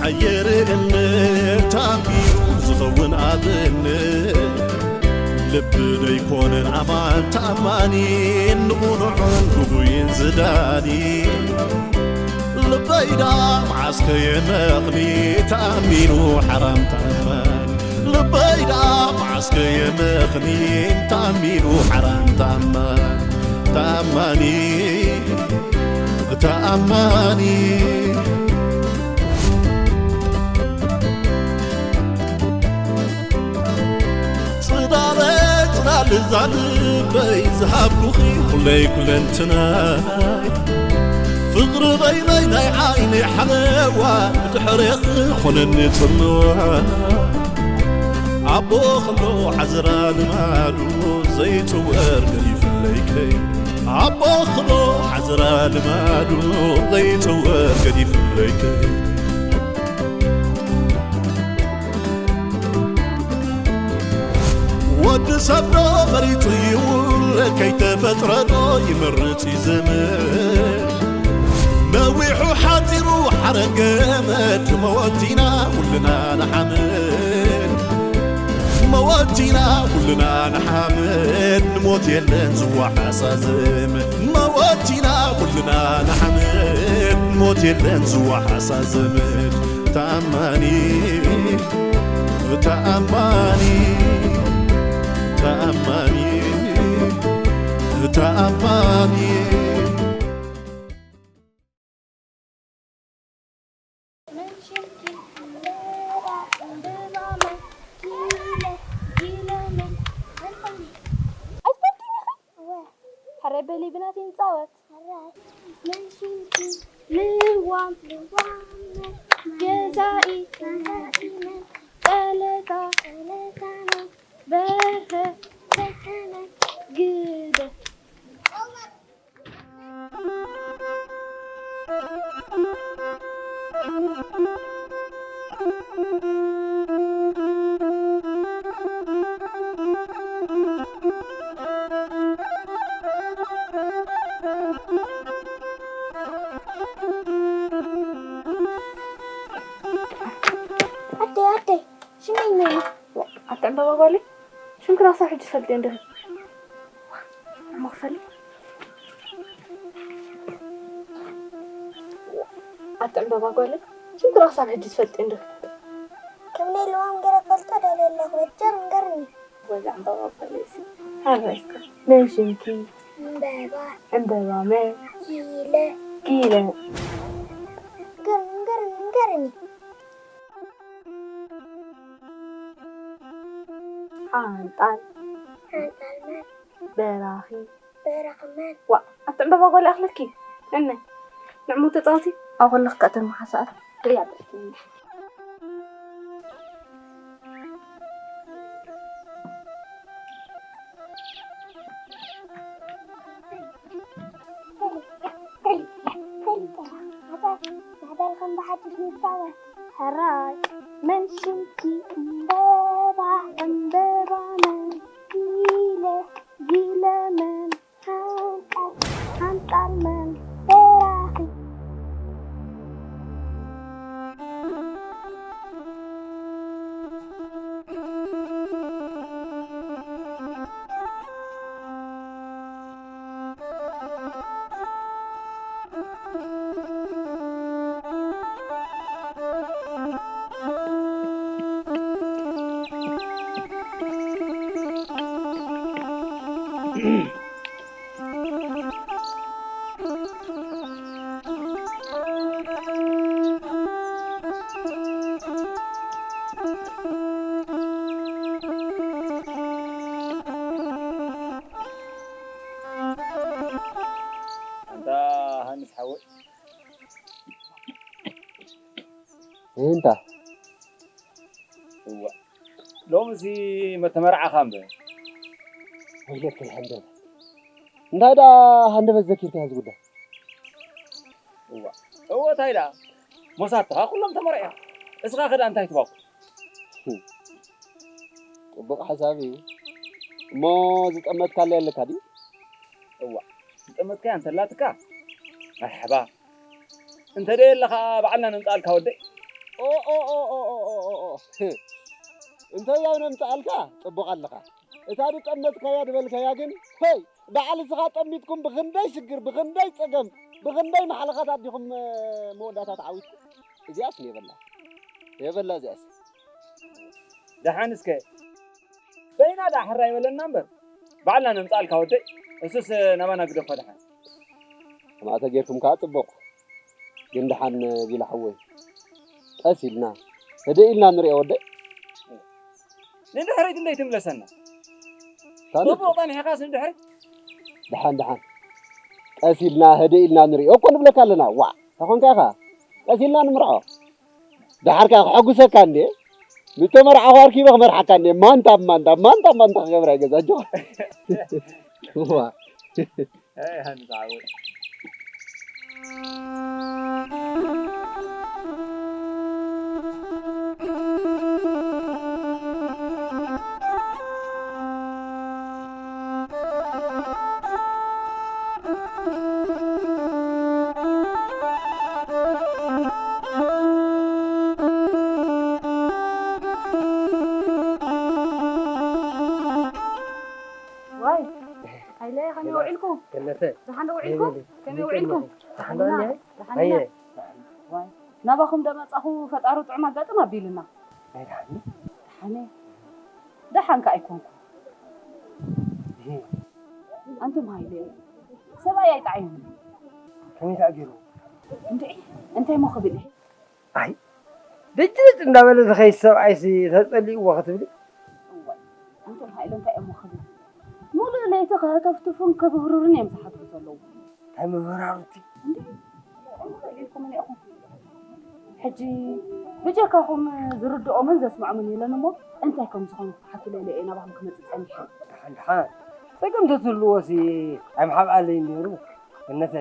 ኣየር እምነት ታንቢሩ ዝኸውን ኣብነት ልቢ ደይኮነን ኣማን ተኣማኒ ንቑኑዕን ግጉይን ዝዳኒ ልበይ ዳ መዓስከ የመኽኒ ተኣሚኑ ሓራም ተኣማኒ ልበይ ዳ መዓስከ የመኽኒ ተኣሚኑ ሓራም ተኣማኒ ተኣማኒ ተኣማኒ ጽላለ ጽላል እዛ ልበይ ዝሃብኩኺ ኩለይ ኩለንትናይ ፍቕሪ በይነይ ናይ ዓይነይ ሓለዋ ብድሕሬኺ ኾነኒ ጽምዋ ኣቦ ኸሎ ዓዝራ ልማዱ ዘይጽወር ገዲፍለይከይ ኣቦ ኸሎ ዓዝራ ልማዱ ዘይጽወር ገዲፍለይከይ ወዲ ሰብ ዶ መሪጹ ይውለድ ከይተፈጥረ ዶ ይመርጽ ይዘምር ነዊሑ ሓጺሩ ሓረገመድ መወቲና ኩልና ንሓምድ መወቲና ኩልና ንሓምድ ንሞት የለን ዝወሓሳ ዘመድ መወቲና ኩልና ንሓምድ ንሞት የለን ዝወሓሳ ዘመድ ተኣማኒ ተኣማኒ ተኣማኒ ተኣማኒ ሕራይ በሊ ብናተይ ንጻወት። ልዋም ገዛኢ ጠለታ በርሀ ግደ ኣደይ ኣደይ ሽመይ መን ኣቲ ዕምበባ ጓለይ ሽምክና ክሳብ ሕጂ ትፈልጥዮ እንዲኺ እሞ ክፈሊ ኣቲ ዕምበባ ጓለይ ሽምክና ክሳብ ሕጂ ትፈልጥዮ እንዲኺ ከም ናይ ልዋም ገይረ ፈልጦ ደልየ ኣለኹ በጃ ንገርኒ ወዛ ዕምበባ ጓለይ እስኪ ሓራይ እስኪ መን ሽምኪ ዕምበባ ዕምበባ መን ጊለ ጊለ ንገርኒ ንገርኒ ንገርኒ ሓንጣል ሓንጣል መን በራኺ በራኺ መን ዋእ ኣቲ ዕምበባ ጓል ይኣኽለኪ ነነ ንዕሞ ተፃወቲ ኣብ ከለኺ ከኣ ተመሓሳእቲ ርእያ በልኪ መዕበል ከም ብሓድሽ ንፃወት ሕራይ መን ሽምኪ ዕምበባ ዕምበባ መን ጊለ ጊለ መን ሓንጣል ሓንጣል መን በራኺ ኣንታ ሃንስ ሓወይ እንታ እዋ ሎምሲ መተመርዓኻ እምበር ወይለከይ ሃንደበት እንታይ ደኣ ሃንደበት ዘኪርካያ እዚ ጉዳይ እዋ እወ እንታይ ደኣ ሞሳትኻ ኩሎም ተመርዕያ እስኻ ኸ ደኣ እንታይ ትባኩ ጽቡቕ ሓሳብ እዩ እሞ ዝጠመትካለይ ኣለካ ድዩ እዋ ዝጠመትካያ እንተላትካ መርሓባ እንተ ደየለ ኸኣ ባዕልና ነምጽኣልካ ወደይ ኦ፣ ኦ፣ ኦ፣ ኦ፣ ኦ፣ ኦ፣ ኦ፣ ኦ። እንተ ያው ነምጽኣልካ ጽቡቕ ኣለኻ። እታ ድጠመትካያ ድበልካያ ግን፣ ሄይ፣ በዓል እስኻ ጠሚትኩም ብኽንደይ ሽግር፣ ብኽንደይ ጸገም፣ ብኽንደይ ማሕለኻታት ዲኹም፣ እ፣ መወዳእታ ተዓዊትኩም? እዚኣስ የበላ። የበላ እዚኣስ። ደሓን እስከ በይና ደኣ ሕራይ በለና እምበር፣ ባዕልና ነምጽኣልካ ወደይ። እሱስ ናባና ግደፎ ደሓን። ከምኣ ተጌርኩም ከኣ ጽቡቕ። ግን ደሓን ቢላ ሓወይ፣ ቀስ ኢልና፣ ህድእ ኢልና ንሪኦ ወደይ። ንድሕሪት እንዴት ትምለሰና? ታዲያ ጽቡቕ ጸኒሕኻስ ንድሕሪት? ደሓን፣ ደሓን። ቀስ ኢልና፣ ህድእ ኢልና ንሪኦ እኮ ንብለካ ኣለና። ዋዕ፣ ተኾንካ ኢኻ። ቀስ ኢልና ንምርዖ። ደሓር ከኣ ክሐጉሰካ እንዴ? ምተመርዓኹ ኣርኪበ ክመርሓካ እንዴ? ማንታ፣ ማንታ፣ ማንታ፣ ማንታ ክገብራ ይገዛ፣ ኣጆኻ። ዋ። ኣይ፣ ሃንስ ዓወት። ዋይ፣ ሃይለ፣ ከመይ ውዒልኩም? ገነተ። ደሓን ዶ ውዒልኩም? ከመይ ውዒልኩም? ደሓን ዶ ደሓን እኒሀ? ደሓን ኣየ። ኢና። ዋይ፣ ናባኹም ዶ መጻኹ ፈጣሪ ጥዑም ኣጋጥም ኣቢሉና። ናይ ደሓን? ደሓን እየ። ደሓን ከኣ ኣይኮንኩ። እህ። ኣንቱም ሃይለ፣ ሰብኣይ ኣይጠዓየኒ። ከመይ ደኣ ገይሩ? እንድዒ፣ እንታይ እሞ ክብል እየ? ኣይ፣ ድጅልጭ እንዳበለ ዝኸይድ ሰብኣይሲ ተጸሊእዎ ክትብሊ? እዋይ፣ ኣንቱም ሃይለ እንታይ እሞ ክብል? ሙሉእ ለይቲ ከህተፍትፉን ከብህሩርን እዮም ዝሓድሩ ዘለዉ። እንታይ ምብራሩቲ? እንዴ? እንታይ ኢልኩም እኒኣኹም? ሕጂ ብጀካኹም ዝርድኦምን ዘስምዖምን የለን እሞ፣ እንታይ ከም ዝኾኑ ክትሓቱለይ ኢለ እየ ናባኹም ክመጽእ ጸኒሐ። ደሓን፣ ደሓን። ጸገም ተትህልዎሲ ኣይምሓብኣለይ ነይሩ። እነተ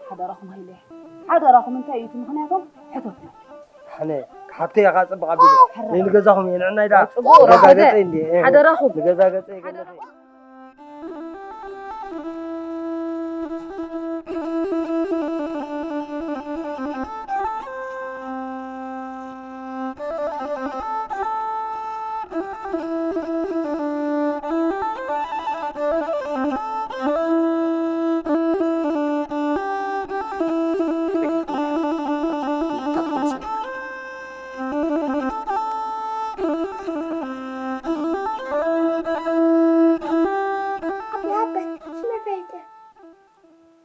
ሓደራኹም ሃይለ፣ ሓደራኹም እንታይ እዩ እቲ ምኽንያቶም? ሕተቱ። ኣነ ክሓትከ እየ፣ ከዓ ጽቡቕ ኣቢለ። ኣዎ፣ ሕራይ። ንገዛኹም እየ፣ ንዕናይ ደኣ ጽቡቕ፣ ገዛ ረኸደ። ገጸይ እንድየ፣ እ፣ ሓደራኹም። ንገዛ ገጸይ ገለጸይ። ሓደራኹም።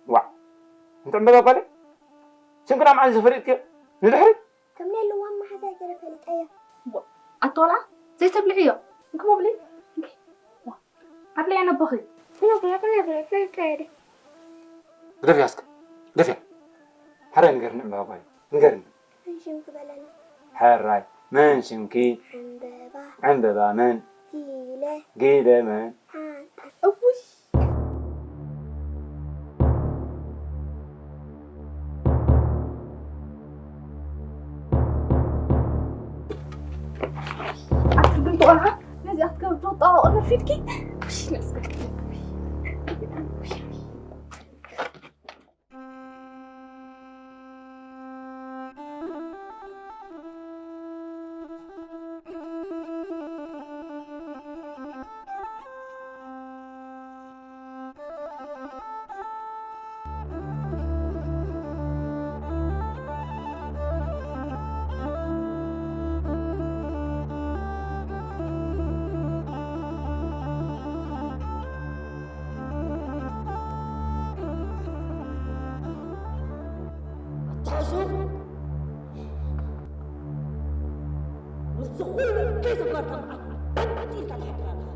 ዋዕ! እንተ ዕምበባ ጓለይ፣ ስንክና መዓዝ ፈሊጥክዮ? ንድሕሪት? ከም ለይልዋ መሓዛ ገይረ ፈሊጠዮ። ኣቶ ቆልዓ፣ ዘይተብልዕዮ። እንክሞ ብሊ። እንኪ። ዋ፣ ኣብልዕዮ ነቦኺ። ክነግሮ፣ ክነግሮ፣ ፈሊጠዮ ድየ? ግደፍያ እስከ፣ ግደፍያ። ሕራይ ንገርኒ ዕምበባ ጓለይ፣ ንገርኒ። መን ሽምኪ በለኒ። ሕራይ፣ መን ሽምኪ? ዕምበባ። ዕምበባ መን? ጊለ። ጊለ መን? ሓንታ። እውይ። ኣቲ ግን ቆልዓ ነዚኣ ክትገብር ተወጣኦ ቅድሚ ፊትኪ። እሺ፣ ነስከ። ኣታ ሕሱር! ምስዚ ኩሉ እከይ ተግባርካ መዓት በጥ ኢልካ ትሓድር ኣለኻ።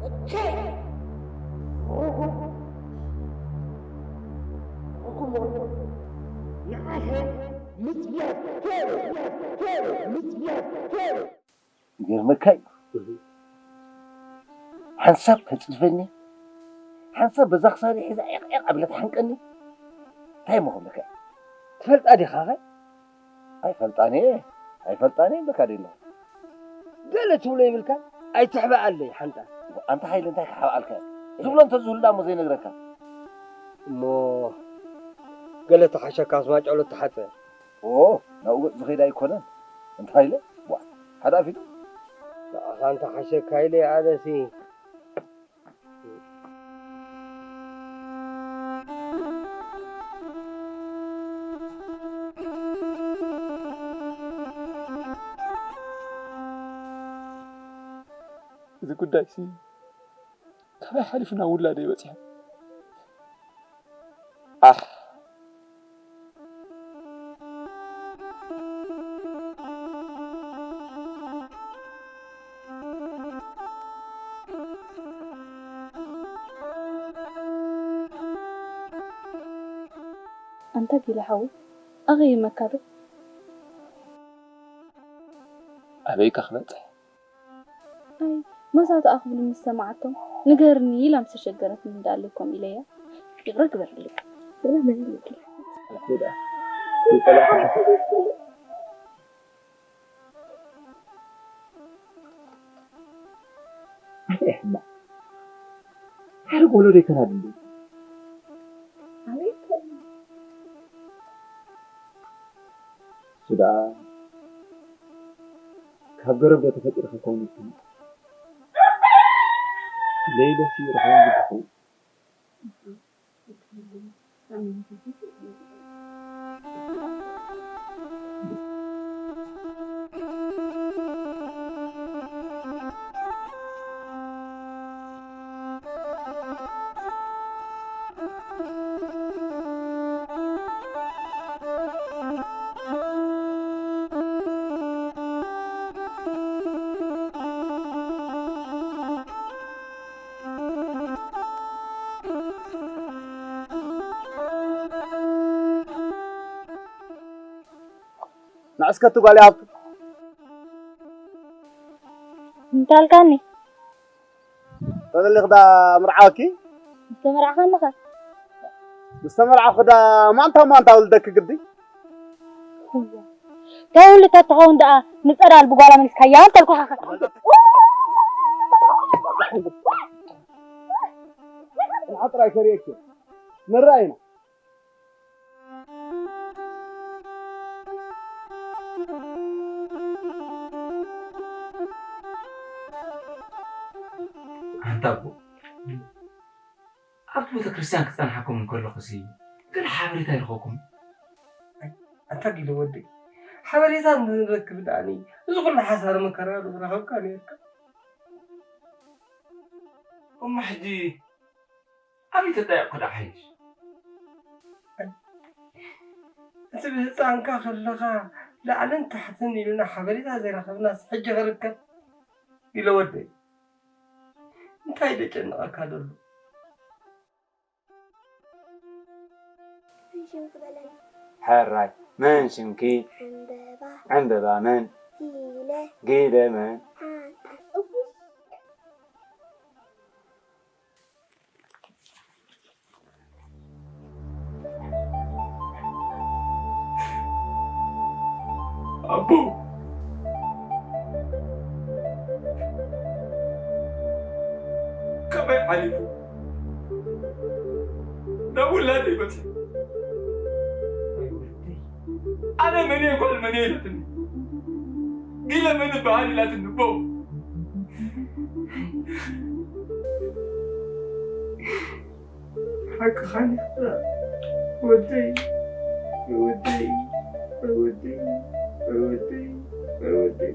እከይ! ርጉም! ርጉም ወርቁ! ንዓኸ ምጽያፍ ኬሩ! ምጽያፍ ኬሩ! ይገርመካ እዩ። እህ። ሓንሳብ ተጽድፈኒ፣ ሓንሳብ በዛ ክሳደይ ሒዛ ዒቕ ዒቕ ኣቢላ ትሓንቀኒ። እንታይ እሞ ክብለካ? ትፈልጣ ዲኻ ኸ? ኣይፈልጣን እየ፣ ኣይፈልጣን እየ እብለካ ዶ ኣለኹ። ገለ ትብሎ ይብልካ፣ ኣይትሕበኣለይ ሓንጣ። ኣንታ ሓይለ እንታይ ክሓብኣልካ እየ? ዝብሎ እንተዝህሉ እሞ ዘይነግረካ። እሞ ገለ ተሓሸካስ ማጨሎ ተሓጸ። ኦ፣ ናብኡ ገጽ ዝኸይድ ኣይኮነን። እንታይ ኢለ? ዋ፣ ሓደ ኣፊቱ። ንዓኻ እንተሓሸካ ኢለ ኣነሲ። እዚ ጉዳይሲ ካበይ ሓሊፉ ናብ ውላደይ በጺሑ? ኣሕ። ኣንታ ጊለ ሓወይ፣ ኣቐይመካ ዶ? ኣበይ ከ ክበጽሕ? ኣይ፣ መሳቱ ኣኽብሉ ምስ ሰማዓቶም፣ ንገርኒ ኢላ ምስ ተሸገረትኒ እንዳኣለይ ከምኡ ኢለያ። ይቕረ ግበርለይ። ኣነ ሕማቕ ሓረግ ወለዶ ኣይከናድልኝ። ኣቤት። እሱ ደኣ ካብ ገረብ ዶ ተፈጢርካ ከውን ይከውን? ለይለሲ ረኽቦም ዝብኹ። ንዕስከቲ ጓል ይሃብቱ። እንታልካኒ? ተበሊኽ ዳ ምርዓወኪ? ምስ ተመርዓኻኒ ኸ? ምስ ተመርዓኹ ዳ ማንታ ማንታ ውልደኪ ግዲ? ተውልድ ተትኸውን ደኣ ንጸዳል ብጓላ መሊስካያ እንተልኩኻ ኸ? ንዓ ጥራይ ከርእየኪ። ንረኣይና። ኣንታ ኣቦ፣ ኣብቲ ቤተ ክርስቲያን ክጸንሓኩም እንከለኹሲ፣ ገለ ሓበሬታ ይረኸብኩም? ኣንታ ጊለ ወደይ፣ ሓበሬታ እንተንረክብ ደኣኒ፣ እዚ ኩሉ ሓሳረ መከራ ዶ ምረኸብካ ነይርካ? እሞ ሕጂ ኣበይ ተጣየቕኩ ደኣ ሓይሽ? እቲ ብህፃንካ ከለኻ ላዕልን ታሕትን ኢሉና ሓበሬታ ዘይረኸብናስ ሕጂ ክርከብ? ኢለ ወደይ፣ እንታይ ደጨንቐካ ደሎ? መን ሽምኪ በለኒ? ሕራይ፣ መን ሽምኪ? ዕምበባ። ዕምበባ መን? ጊለ። ጊለ መን? ሓንጣ። እውይ። ኣቦ፣ ከመይ ሓሊፉ ናብ ውላደይ በፂሑ? ኣነ መን እየ ጓል መን እየ ኢላትኒ? ጊለ መን እበሃል ኢላትኒ? ኣቦ፣ ሓቅኻ ነይርካ ወደይ፣ ወደይ፣ ወደይ፣ ወደይ፣ ወደይ።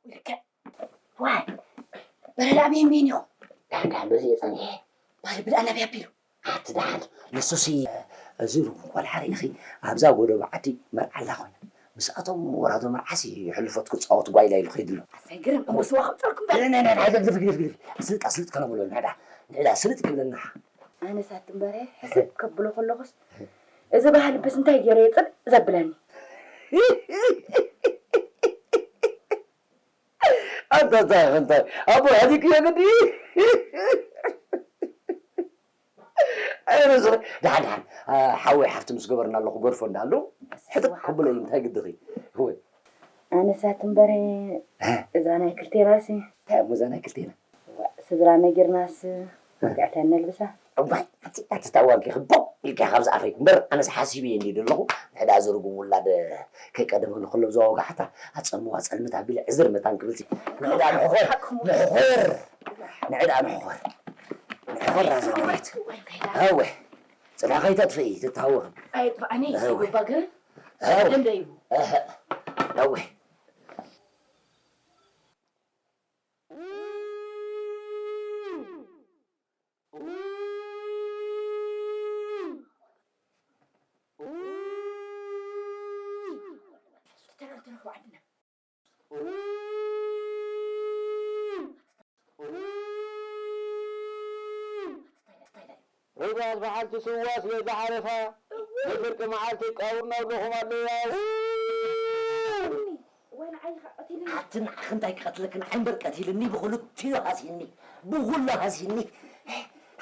ውልቀ ዋይ፣ በረዳ ኣበይ እምበይን ኢኹም? ዳሕዳሕ በዚ እየ ጸኒሐ። ማለት ብልኣና ብያቢሉ። ኣቲ ደሓን፣ ንሱሲ፣ እዚ ርጉም ቆልዓ ርኢኺ፣ ኣብዛ ጎደቦ ዓዲ መርዓ ኣላ ኮይና። ምስኣቶም ወራዶ መርዓሲ ይሕልፎት ክጻወት ጓይላ ኢሉ ከይዱ ኣሎ። ኣሰይ ግርም፣ እሞ ስዋ ከምጸልኩም በል። ናይ፣ ናይ፣ ናይ፣ ግድፍ፣ ግድፍ፣ ግድፍ። ስልጥ፣ ስልጥ ከነብሎ፣ ንዕዳ፣ ንዕዳ፣ ስልጥ ክብለና። ኣነስ ኣቲ እምበረ፣ ሕስብ ከብሎ ከለኹስ፣ እዚ ባህሊ በስ እንታይ ገይረ የጽልእ ዘብለኒ። ኣታ እንታይ እንታይ ኣቦ ሓዲግዮ ግዲ። ኣይ፣ ርዝቕ፣ ደሓን፣ ደሓን። ኣ፣ ሓወይ ሓፍቲ ምስ ገበርና ኣለኹ፣ ገርፎ እንዳሉ። ሕጥቅ ከብሎ እዩ፣ እንታይ ግድኺ? ወይ ኣነሳት እምበረ፣ እ? እዛ ናይ ክልቴናሲ። እንታይ እሞ እዛ ናይ ክልቴና? ስድራ ነጊርናስ፣ መግዕታይ ነልብሳ። እዋይ፣ ኣቲ፣ ኣቲ ታዋቂ ክቦ ኢልካ ካብዚ ኣፈይ እምበር፣ ኣነስ ሓሲበ እየ እንዲዩ ዘለኹ። ንሕዳ ዝርጉም ውላድ ከይቀደመ ንክሎ ብዛ ዋጋ ሓታ፣ ኣጸልምዋ ጸልምት ኣቢለ ዕዝር መታን ክብልሲ። ንዕዳ ንሕኾር፣ ንሕኾር፣ ንዕዳ ንሕኾር። ንሕኾር ራዛ መሬት። ኣወ፣ ጽልዋ ከይተጥፍኢ፣ ትታወኽን። ኣይጥፋእኒ፣ ኣወ። ይጉባ ግን፣ ኣወ። ደንደይቡ። ኣሀ፣ ኣወ። ርግኣት በዓልቲ ስዋ ስለ ዝሓለፋ፣ ንፍርቂ መዓልቲ ቀብርና ኣለኹም ኣለዋ። ኣቲ ንዓኺ እንታይ ክቐትለኪ? ንዓይ እምበር ቀቲልኒ፣ ብኽልቲኡ ሃሲኒ፣ ብኹሉ ሃሲኒ።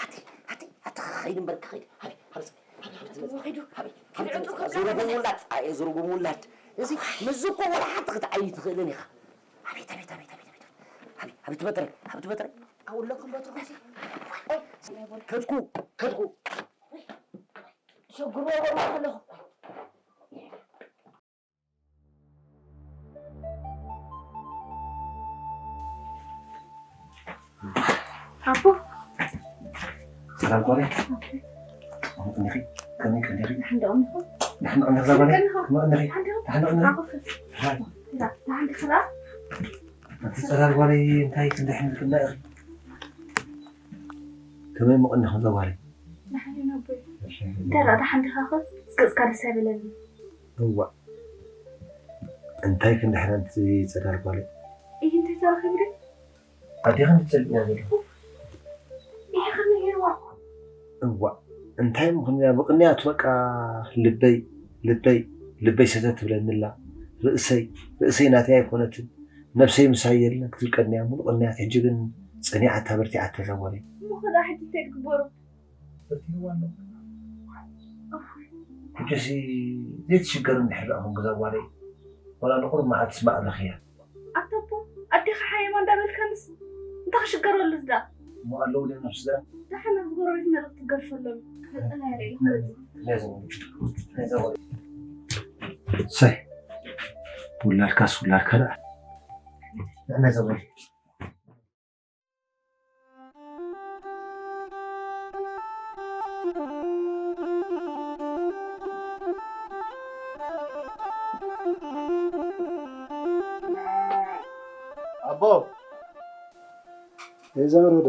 ኣቲ፣ ኣቲ፣ ኣቲ፣ ክኸይድ እምበር ክኸይድ። ሃቢ፣ ሃቢ፣ ሃቢ፣ ሃቢ፣ ትመጽእ። ወኺዱ። ሃቢ፣ ሃቢ፣ ትመጽእ። ዝሩጉም ውላድ፣ ኣየ ዝሩጉም ውላድ። እዚ፣ ምስዚ እኮ ወላ ሓንቲ ክትዓዪ ትኽእልን ኢኻ። ኣቤት፣ ኣቤት፣ ኣቤት፣ ኣቤት፣ ኣቤት። ሃቢ፣ ሃቢ፣ ትበጥረ፣ ሃቢ፣ ትበጥረ። ኣውለኩም በትርኩም ሲ። ከድኩ፣ ከድኩ። ሸጉር ወርወር ከለኹ። ኣቦ። ሰላም ጓለይ። ከመይ ቀኒኺ? ከመይ ቀኒኺ? ደሓን ዶ ቀኒኹም? ደሓን ዶ ቀኒኺ እዛ ጓለይ? ከመይ ቀኒኹም? ከመይ ቀኒኺ? ደሓን ዶ? ደሓን ዶ ቀኒኺ? ኣኹ ፍስ። ደሓን። ደሓን ዲኺ ደኣ? ኣቲ ጸላል ጓለይ እንታይ ክንደይ ሕንክና ኢኺ? ከመይ እሞ ቀኒኹም እዛ ጓለይ? ደሓን ኢና ኣቦይ። እንታይ ደኣ ደሓን ዲኻ ኸ? ገጽካ ደስ ኣይበለኒ። እዋእ፣ እንታይ ክንዲ ሕራን እቲ ጸዳል ጓለይ። እይ፣ እንታይ ተረኺቡ ድዩ? ኣዴኺ እንድትጸልእያ ዘለኹ። እይ፣ ከመይ ገይርዋ? እዋእ፣ እንታይ ምኽንያ ብቕንያቱ በቃ ልበይ፣ ልበይ፣ ልበይ ሰተት ትብለኒ ኣላ። ርእሰይ፣ ርእሰይ ናተይ ኣይኮነትን። ነብሰይ ምሳይ የለን ክትብል ቀንያ፣ ሙሉእ ቅንያት። ሕጂ ግን ጸኒዓታ በርቲዓታ እዛ ጓለይ። እሞ ኸ ደኣ ሕጂ እንታይ ትግበሮ? በርቲዕዋ ኣሎ። ሕጂሲ ዘይትሽገር እንድሕር ደኣ ኹን ገዛ ጓለይ፣ ዋላ ንቑሩብ መዓልቲ ስማዕ ኣለኽያ። ኣታ ኣቦ፣ ኣዴኻ ሓየማ እንዳበልካንስ እንታይ ክሽገር ኣሎ እዚ ደኣ? እሞ ኣለዉ ድዮም ነብሲ ደኣ? ደሓን ኣብዚ ጎረቤት መልእኽቲ ክገድፈሎም። ፈጠና ይርኢ። ነዚ፣ ነዚ፣ ነዚ። ሰይ፣ ውላድካስ ውላድካ ደኣ። ነዚ። ኣቦ። እዛ ወረደ።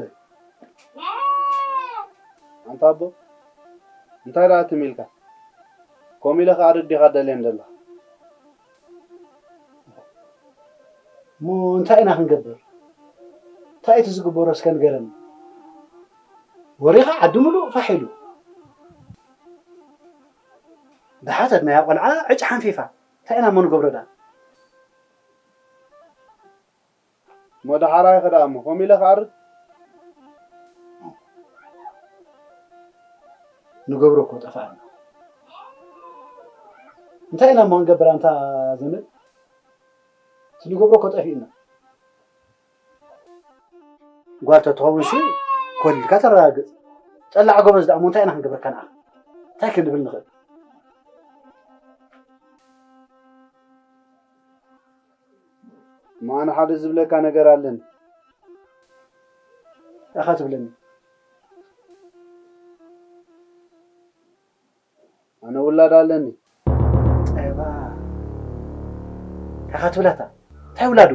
ኣንታ ኣቦ፣ እንታይ ደኣ ትም ኢልካ? ከምኡ ኢለ ክኣርግ ዲኻ ደልየን ዘለኻ? እሞ እንታይ ኢና ክንገብር? እንታይ እቲ ዝግበሮ እስከ ንገረኒ። ወሪኻ ዓዲ ምሉእ ፋሕ ኢሉ። ዝሓተትናያ ቆልዓ ዕጭ ሓንፊፋ። እንታይ ኢና እሞ ንገብሮ ደኣ? እሞ ደሓራይ ኸ ደኣ እሞ ከምኡ ኢለ ክኣርግ? ንገብሮ እኮ ጠፋእና። እንታይ ኢና እሞ ክንገብር ኣንታ ዘመድ? እቲ ንገብሮ እኮ ጠፊእና። ጓል ተትኸውን ሲ ኮሊልካ ተረጋግጽ። ጨላዕ ጎበዝ ደኣ እሞ እንታይ ኢና ክንገብረካ ንዓኻ? እንታይ ክንብል ንኽእል? እሞ ኣነ ሓደ ዝብለካ ነገር ኣለኒ። ኢኻ ትብለኒ? ኣነ ውላድ ኣለኒ። ጸባ። ኢኻ ትብላታ? እንታይ ውላዱ?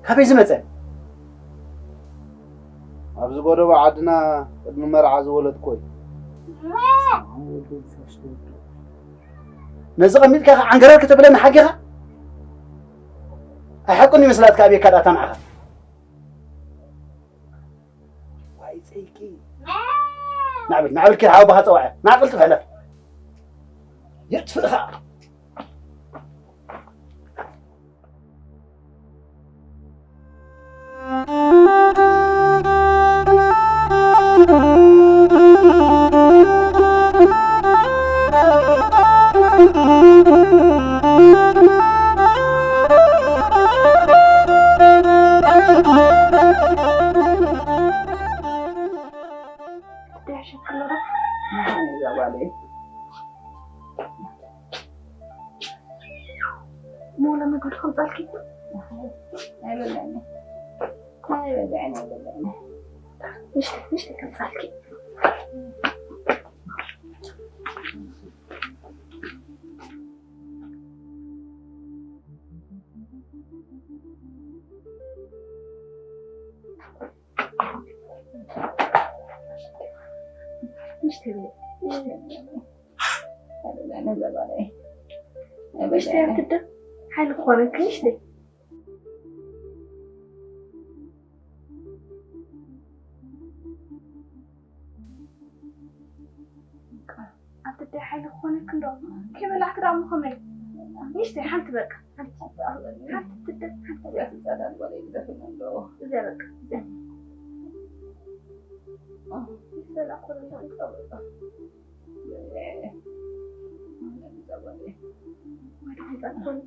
ካበይ ዝመጸ? ኣብዚ ጎደቦ ዓድና ቅድሚ መርዓ ዝወለድኮ እዩ። ነዚ ቀሚጥካ ኢኻ ዓንገረር ከተብለኒ ሓጊኻ? ኣይሓቁን ይመስላትካ ኣብየካ ደኣ እታ ንዓኻ። ዋይ ጸይቂ። ናዕብል፣ ናዕብል ኪድ ሓወቦኻ ጸዋዐ። ናዕብል ትሕለፍ። የጥፍእኻ። ደሕሸክሎ ዶ? ንሓን እዛ ጓለይ። ሞላ መግቢ ከምጻልኪ? ኣይበላዕን። ኣይበላዕን፣ ኣይበላዕን። ምሽቲ፣ ምሽቲ ከምጻልኪ። ምሽቲ፣ ምሽቲ። ምሽቲ፣ ሓይሊ ክኾነኪ ምሽቲ። ኣቲ ደይ ሓይሊ ክኾነኪ እንዶ። ከይበላዕኪ ደኣ እሞ ከመይ? ንእሽተይ ሓንቲ በቃ። ሓንቲ፣ ሓንቲ ትደ-፣ ሓንቲ እዚኣ ትጸላል በለ ይግደፍን ኣሎ። እዚኣ በቃ፣ እዚኣ። እህ፣ ይበላዕ ኮለላ ይጸበጣ። ወይ ደሓን ጻድኮን።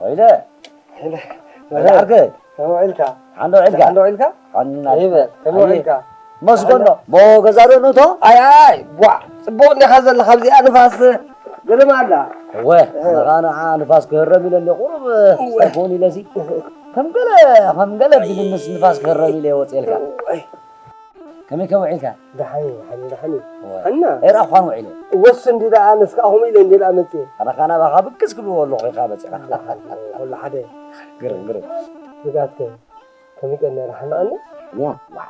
ወይለ። ወይለ። ወይለ ዓርከይ። ከመይ ውዒልካ? ሓንዶ ውዒልካ? ሓንዶ ውዒልካ? ሓንዶ ውዒልካ? ሓንዶ ይበል። ከመይ ውዒልካ? መስገን ዶ? ሞ ገዛ ዶ ንእቶ? ኣይ፣ ኣይ፣ ቧዕ። ጽቡቕ እንዲኻ ዘለኻ ኣብዚኣ ንፋስ ግርም ኣላ። እወ፣ እ። ኣነ ኸኣ ንዓ ንፋስ ክህረም ኢለ እንደ ቁሩብ እወ። ጸርኮን ኢለሲ። ከም ገለ፣ ከም ገለ ቢልንስ ንፋስ ክህረም ኢለ ወጽኤልካ። እወይ። ከመይ ከ ውዒልካ? ደሓን እዩ፣ ደሓን እዩ፣ ደሓን እዩ። እወ። ሓና። ኤራ ኳን ውዒለ። ወስ እንዲ ደኣ ኣነስ ከኣ ከምኡ ኢለ እንዲ ደኣ መጽእ። ኣነ ኸኣ ናባኻ ብቅስ ክብልዎ ኣለኹ ኢኻ መጺኻ። ደሓን፣ ኩሉ ሓደ። ግርም፣ ግርም። ስጋትከ ከመይ ቀኒያ ደሓን መቐኒ? ያ፣ ዋ።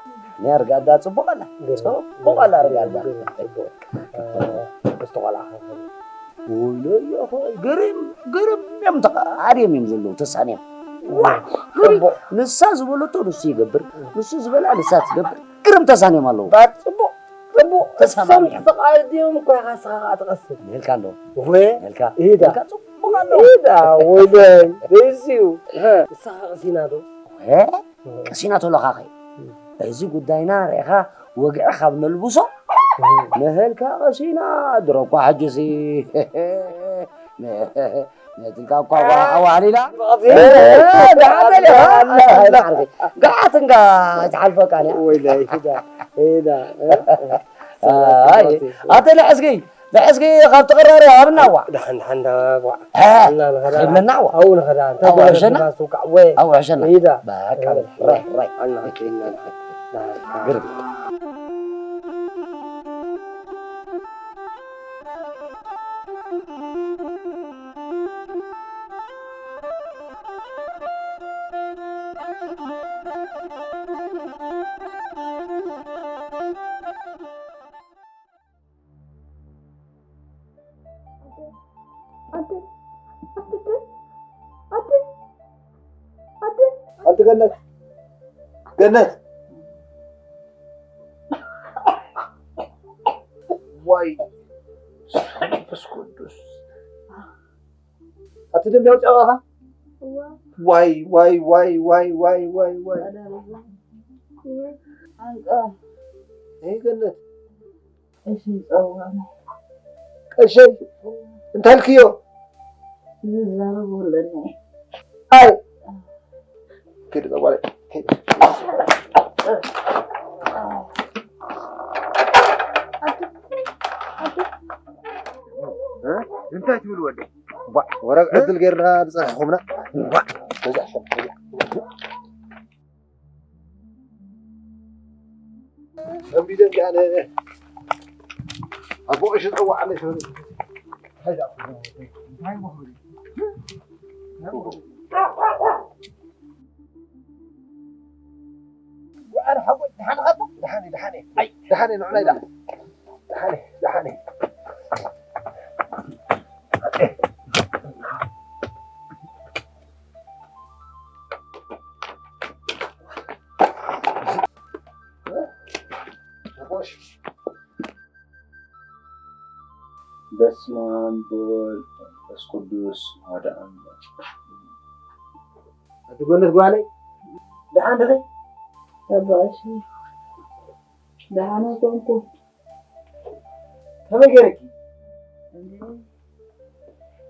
ያ ርጋዳ ጽቡቕ ኣላ። ግርም፣ ጽቡቕ ኣላ ግርም፣ ርጋዳ። ግርም፣ ጽቡቕ። እ፣ ምስቲ ቆልዓ ከ ከመይ? ወይለዮ ኾይ፣ ግርም፣ ግርም እዮም ተቐ-፣ ኣድዮም እዮም ዘለዉ፣ ተሳንዮም። ዋ፣ ግርም። ጽቡቕ። ንሳ ዝበለቶ ንሱ ይገብር፣ ንሱ ዝበላ ንሳ ትገብር። ግርም ተሳንዮም ኣለዉ። ባት ጽቡቕ፣ ጽቡቕ። ተሰማሚዖም። እሶም ተቓዲዮም እኮ ኢኻ፣ ንስኻ ኸኣ ትቐስን። ንህልካ ኣለዉ። ወ-፣ ንህልካ፣ ኢዳ። ንህልካ ጽቡቕ ኣለዉ። ኢዳ፣ ወይለይ፣ ደይስዩ። ሀ። ንስኻ ቀሲና ዶ? ሀ? ቀሲና ተሎኻ ኸ? እዚ ጉዳይና ርኢኻ ወግዒ ካብ ነልብሶ፣ ንህልካ ቀሲና፣ ድሮ እኳ ሕጂሲ፣ ነትልካ እኳ ኣዋህሊላ። ብቐትሪ። እ፣ ገዓት እያ። ገዓት እንጋ ትሓልፈካ እያ። ወይለይ፣ ሂዳ፣ ሂዳ፣ እ፣ እ። ኣይ፣ ኣተ ንሕዝጊ፣ ንሕዝጊ ካብ ተቐራሪ ሃብና ዋ። ደሓን፣ ደሓን፣ ዳ-፣ ዋ። እ፣ ኣና ንኸዳ። ከይብለና ዋ። ኣብኡ ንኸዳ። እንታይ ኣብኡ ገለ ሕሸና? ንፋስ ውቃዕ፣ ወይ። ኣብኡ ሕሸና። ሂዳ። በቃ፣ እ፣ ራይ፣ ራይ። ኣና፣ ኣና፣ ኣና። ግርም። ኣንቲ ገነት፣ ገነት። ዋይ መንፈስ ቅዱስ። ኣቲ ደም ያውጣ ባኻ። እዋ። ዋይ፣ ዋይ፣ ዋይ። ኣዳረገ። እዋ። ኣንቃ። እይ ገነት። እሺ፣ ጸዋነ። ቀሸይ፣ እንታይ ኢልክዮ? ዝዛረብ ወለኒ። ኣይ። ኪድ ጸዋነ። ኪድ። እ? እንታይ ትብል ወደ? ዋ፣ ወረቕ ዕድል ጌርና ዝጸናሕኹምና። ዋ፣ በዛ ሰብ፣ በዛ። ሰንቢደ እንዲ ኣነ ኣቦ ቀሺ ጸዋዕ ኣለይ ሰበለ። እንታይ ደኣ ክብሎ? እንታይ እሞ ክብል? እንታይ እሞ ክብል? ወዓል ሓጎይ፣ ደሓን ኢኻ? ደሓን እየ፣ ደሓን እየ። ኣይ፣ ደሓን እየ፣ ንዑና ኢላ። ደሓን እየ፣ ደሓን እየ። በስመ አብ ወወልድ ወመንፈስ ቅዱስ አሐዱ አምላክ። ኣቲ ገነት ጓለይ፣ ደሓን ዲኺ? ኣባ ቀሺ፣ ደሓን ኣይኮንኩ። ከመይ ገይረኪ? እንዴ፣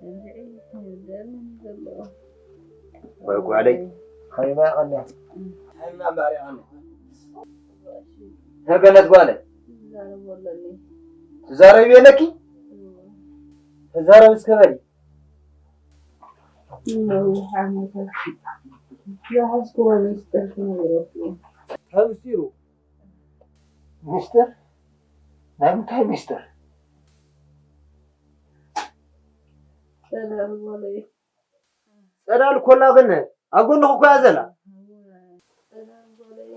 እንዴ፣ ደም ዘሎ። ወይ ጓለይ፣ ሓቢባ ይቐንያ። ሓቢባ እምበኣር ይቐንያ። ሄር ገነት ጓለይ። ትዛረብ ኣለኒ። ትዛረቢ ኣለኪ? እም። ተዛረቢ እስከ በሊ። ነዊሕ ዓመታት ዝሓዝክዎ ሚስጥር ክነግረኪ እየ። እንታይ ሚስጢሩ? ሚስጥር? ናይ ምንታይ ሚስጥር? ጸዳል ጓለይ። ጸዳል ኮላ ግን ኣብ ጎንኹ እኮ እያ ዘላ። ጸዳል ጓለይ።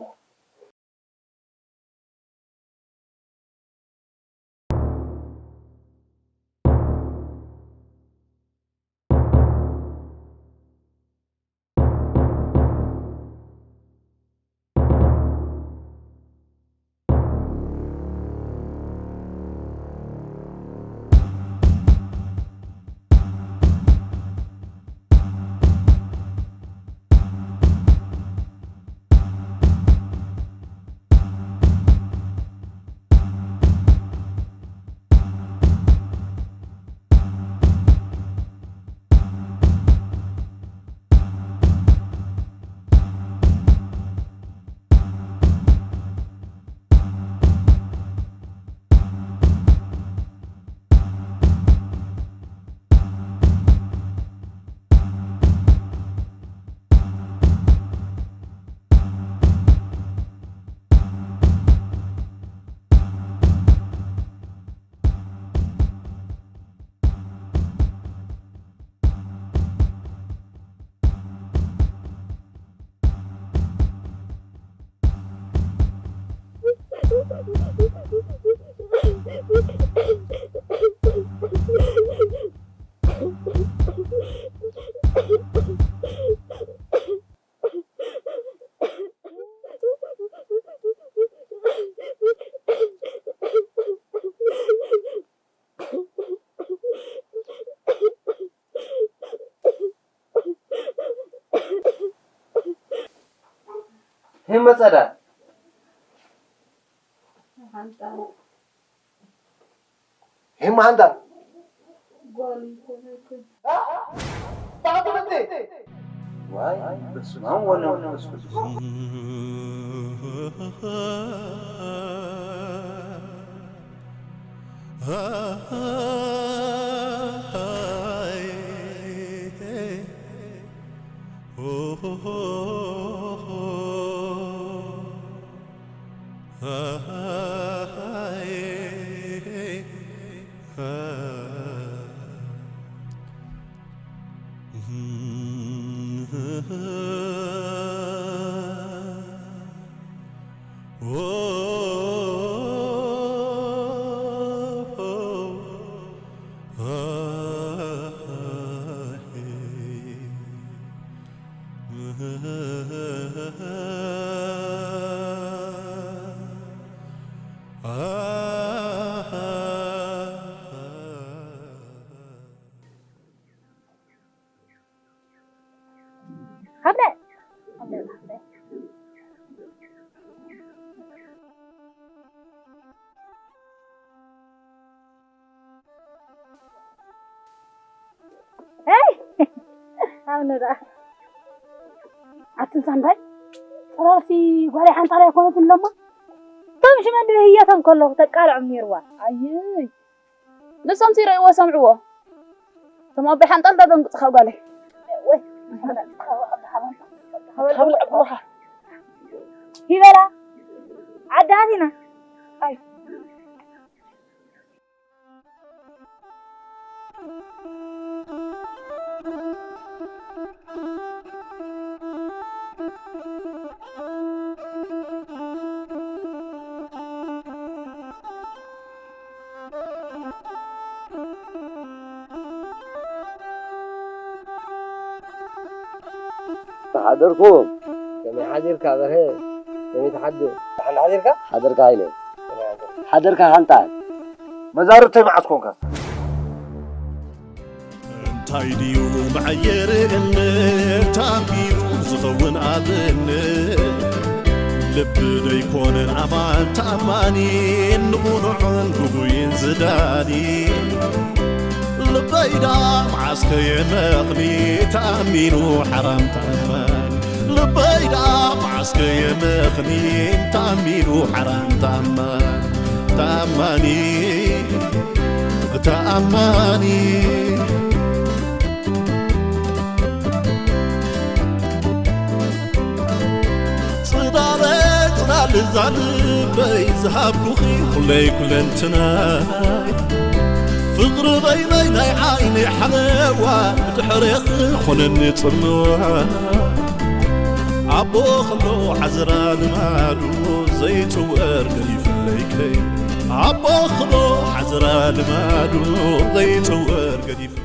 ሄመ ጸዳል። ሓንታ። ሄመ ሓንታ። ጓል ይኮነትን። ዋይ፣ በስመ አብ ወወልድ ወመንፈስ ቅዱስ። ሄይ! ኣነ ደኣ። ኣትን ሳንዳይ፣ ጽላልሲ ጓለይ ሓንጣል ኣይኮነትን እሎማ። እቶም ሽመን ድብህያቶም ከለኹ ተቃልዖም ነይርዋ። ኣየይ! ንሶም ሲረእይዎ ሰምዕዎ። እቶም ኣቦይ ሓንጣል ዶ ደንግጹኻ ጓለይ? ወይ፣ ይበላ ዓዲ ኣቲና። ኣይ። ተሓደርኩም። ከመይ ሓዲርካ በርሀ? ከመይ ትሓድር? ደሓን ሓዲርካ? ሓደርካ ሃይለ። ከመይ ሓዲርካ? ሓደርካ ሃንታ። መዛርብተይ መዓስ ኮንካ? እንታይ ድዩ መዐየሪ እምነት ኣቢሉ ዝኸውን ኣብነት? ልቢ ደይኮነን ኣማን ተኣማኒ፣ ንቑኑዕን ጉጉይን ዝዳኒ። ልበይ ዳ መዓስከ የመኽኒ ተኣሚኑ ሓራም ተኣማኒ። ልበይ ዳ መዓስከ የመኽኒ ተኣሚኑ ሓራም ተኣማኒ። ተኣማኒ፣ ተኣማኒ። ጽላለ ጽላል እዛ ልበይ ዝሃብኩኺ ኩለይ ኩለንትናይ። ፍቕሪ በይነይ ናይ ዓይነይ ሓለዋ ብድሕሬኺ ኾነኒ ጽምዋ። ኣቦ ኸሎ ዓዝራ ልማዱ ዘይጽወር ገዲፍለይ ከይ። ኣቦ ኸሎ ዓዝራ ልማዱ ዘይጽወር ገዲፍ።